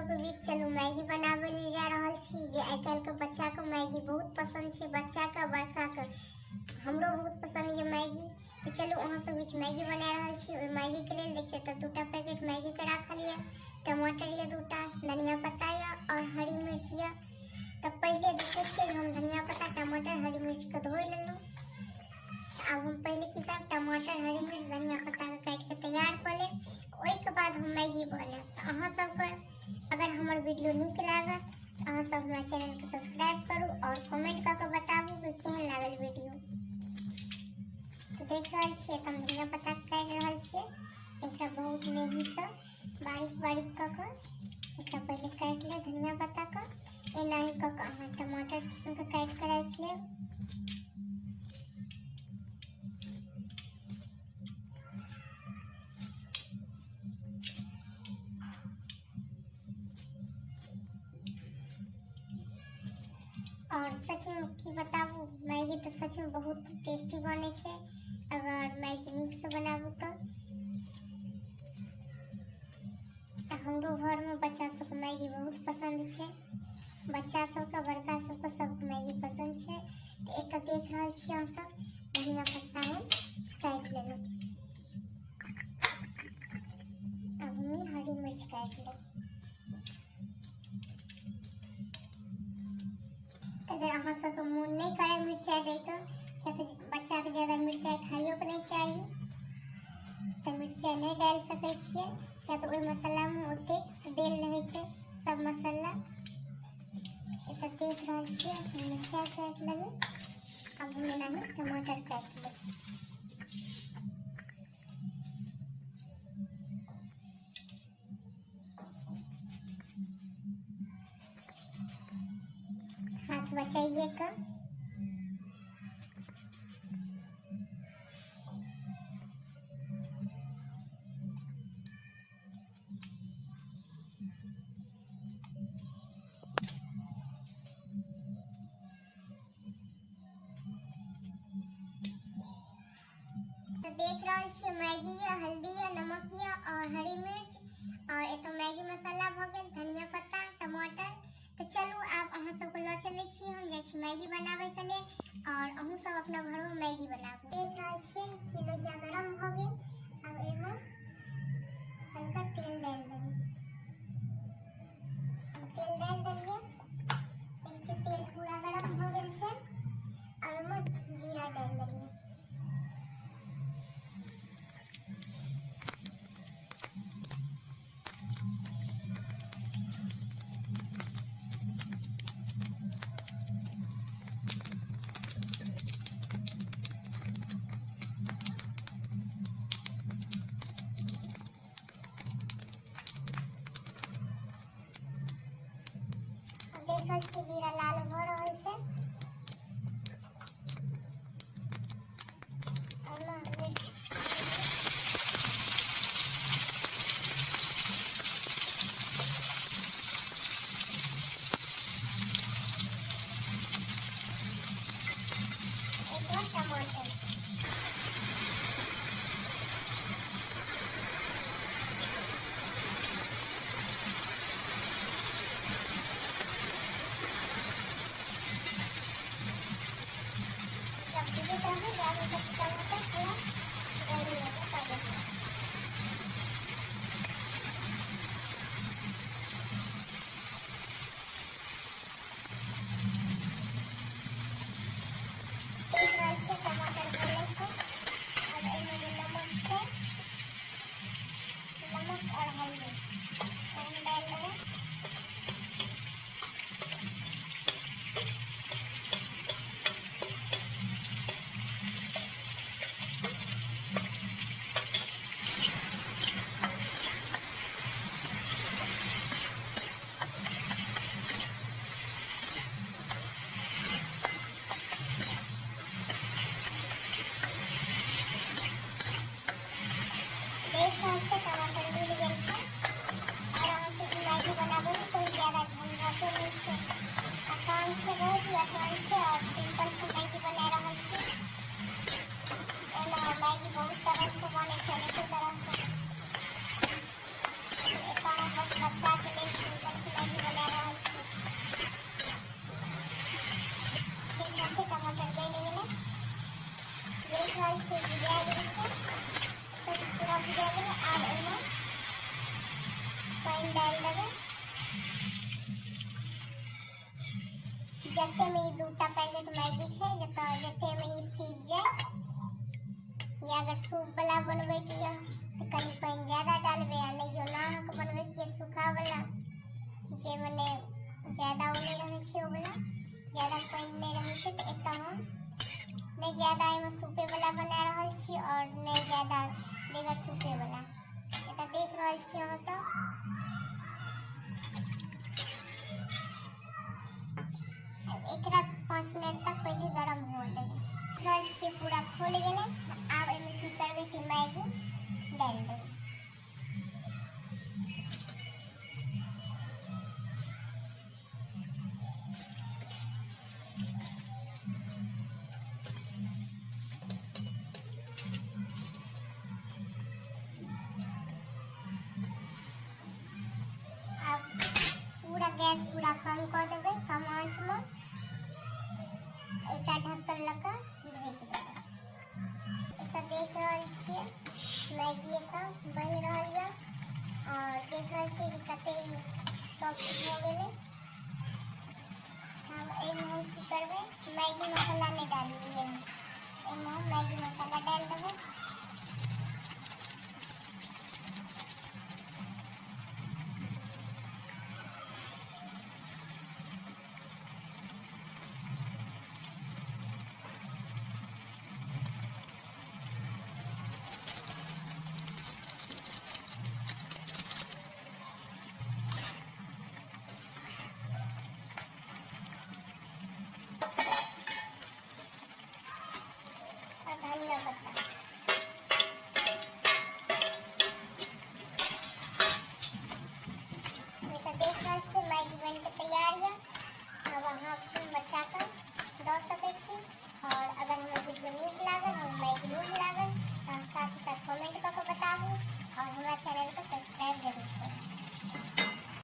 सबके बीच चलू मैगी बनाबै लेल जा रहल छी जे आइ काल्हिके बच्चाके मैगी बहुत पसन्द छै। बच्चाके बड़काके हमरो बहुत पसन्द यऽ मैगी। तऽ चलू अहाँ सब बीच मैगी बना रहल छी। ओहि मैगीके लेल देखियौ तऽ 2टा पैकेट मैगीके राखल यऽ, टमाटर यऽ 2टा, धनिया पत्ता यऽ आओर हरी मिर्च यऽ। तऽ पहिले देखै छियै हम धनिया पत्ता टमाटर हरी मिर्चके धोइ लेलहुँ। आब हम पहिले की करब, टमाटर हरी मिर्च धनिया पत्ताके काटिके तैयार कऽ लेब, ओहिके बाद हम मैगी बनायब। तऽ अहाँ सबके अगर हमर वीडियो नीक लागत तऽ अहाँ सब हमरा चैनलके सब्सक्राइब करू आओर कमेंट कऽ कऽ बताबू कि केहन लागल वीडियो। तऽ देख रहल छियै तऽ हम धनिया पत्ता काटि रहल छियै, एकरा बहुत मेहीसँ बारीक बारीक कऽ कऽ एकरा पहिले काटि लेब धनिया पत्ताके। एनाही कऽ कऽ अहाँ टमाटरके काटि कऽ राखि लेब। और सच में की बताबू, मैगी तऽ सच में बहुत टेस्टी बनै छै अगर मैगी नीक से बनाबू तऽ। हमरो घर में बच्चा सबके मैगी बहुत पसंद छै, बच्चा सबके बड़का सबके सबके मैगी पसंद छै। तऽ एतऽ देख रहल छी अहाँ सब धनिया पत्ता हम काटि लेलहुँ। आब हम ई हरी मिर्च काटि लेब। अगर अहाँ सबके मोन नहि करे मिरचाइ दैके, किया तऽ बच्चाके ज्यादा मिरचाइ खाइयोके नहि चाही, तऽ मिरचाइ नहि डालि सकै छियै, किया तऽ ओहि मसालामे ओतेक देल रहै छै सब मसाला। एतऽ देख रहल छियै हम मिरचाइ काटि लेबै। आब हम एनाही टमाटर काटि लेबै। हाथ बचाइए कऽ तऽ देख रहल छियै मैगी यऽ, हल्दी यऽ, नमक यऽ और हरी मिर्च और एतऽ मैगी मसाला भऽ गेल, धनिया पत्ता, टमाटर। तऽ चलू आब अहाँ सबके लऽ चलै छी, हम जाइ छी मैगी बनाबैके लेल और अहूँ सब अपना घरमे मैगी बनाबू। देख रहल छियै कि लोहिया गरम भऽ गेल। आब एहिमे हल्का तेल डालि देबै। तेल डालि देलियै, देखै छियै तेल पूरा गरम भऽ गेल छै। और ओहिमे जीरा डालि देलियै। देख रहल छियै जीरा लाल भऽ रहल छै। टमाटर पानि डालि देबै। जतेमे ई 2टा पैकेट मैगी छै, जतेमे ई सीज जाय। या अगर सूप वाला बनबैके यऽ तऽ कनि पानि ज्यादा डालबै, आ नहि जो ना अहाँके बनबैके यऽ सूखा वाला, जे मने ज्यादा ओ नहि रहै छै, ओ वाला ज्यादा पानि नहि रहै छै। तऽ एतऽ हम नहि ज्यादा एहिमे सूपे वाला बना रहल छी और नहि ज्यादा बगैर सूपे वाला। एतऽ देख रहल छी अहाँ सब। एकरा 5 मिनट तक पहिले गरम हो देबै। रहल छियै पूरा खोल गेलै। आब एहिमे की करबै कि मैगी डालि देबै। आब पूरा गैस पूरा कम कऽ देबै, कम आँचमे एकरा ढक्कन लऽ कऽ ढकि देबै। एतऽ देख रहल छियै मैगी एतऽ बनि रहल यऽ और देख रहल छियै कि कते सॉफ्ट भऽ गेलै। हम एहिमे हम की करबै, मैगी मसाला नहि डाललियै हम, एहिमे हम मैगी मसाला डालि देबै। धनिया पत्ता देख रहल छी मैगी बनि के तैयार यऽ। आब अहाँ अपन बच्चाके दऽ सकै छी। और अगर हमर वीडियो